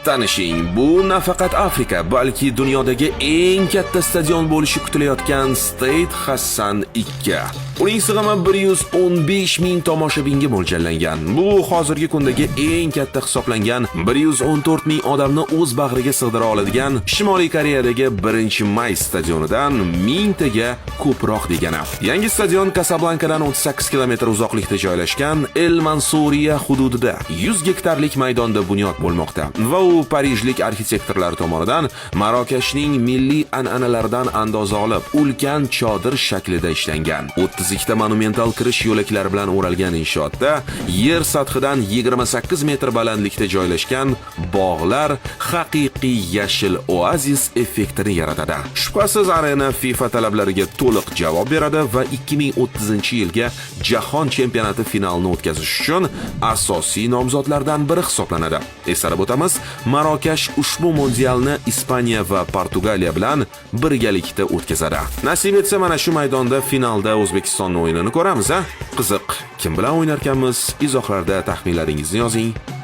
Tanishing, bu nafaqat Afrika, balki dunyodagi eng katta stadion bo'lishi kutilayotgan Stade Hassan II. Uning sig'imi 115 ming tomoshabinga mo'ljallangan. Bu hozirgi kundagi eng katta hisoblangan, 114 ming odamni o'z bag'riga sig'dira oladigan Shimoliy Koreyadagi 1-may stadionidan mingtaga ko'proq degani. Yangi stadion Kasablankadan 38 kilometr uzoqlikda joylashgan El Mansuriya hududida 100 gektarlik maydonda bunyod bo'lmoqda va u parijlik arxitektorlar tomonidan Marokashning milliy an'analaridan andoza olib, ulkan chodir shaklida ishlangan. 32 ta monumental kirish yo'laklari bilan o'ralgan inshootda yer sathidan 28 metr balandlikda joylashgan bog'lar haqiqiy yashil oazis effektini yaratadi. Shubhasiz, arena FIFA talablariga to'liq javob beradi va 2030-yilga Jahon chempionati finalini o'tkazish uchun asosiy nomzodlardan biri hisoblanadi. Eslatib o'tamiz, Marokash ushbu mundialni Ispaniya va Portugaliya bilan birgalikda o'tkazadi. Nasib etsa, mana shu maydonda finalda O'zbekistonning o'yinini ko'ramiz, a? Qiziq, kim bilan o'ynarkanmiz? Izohlarda taxminlaringizni yozing.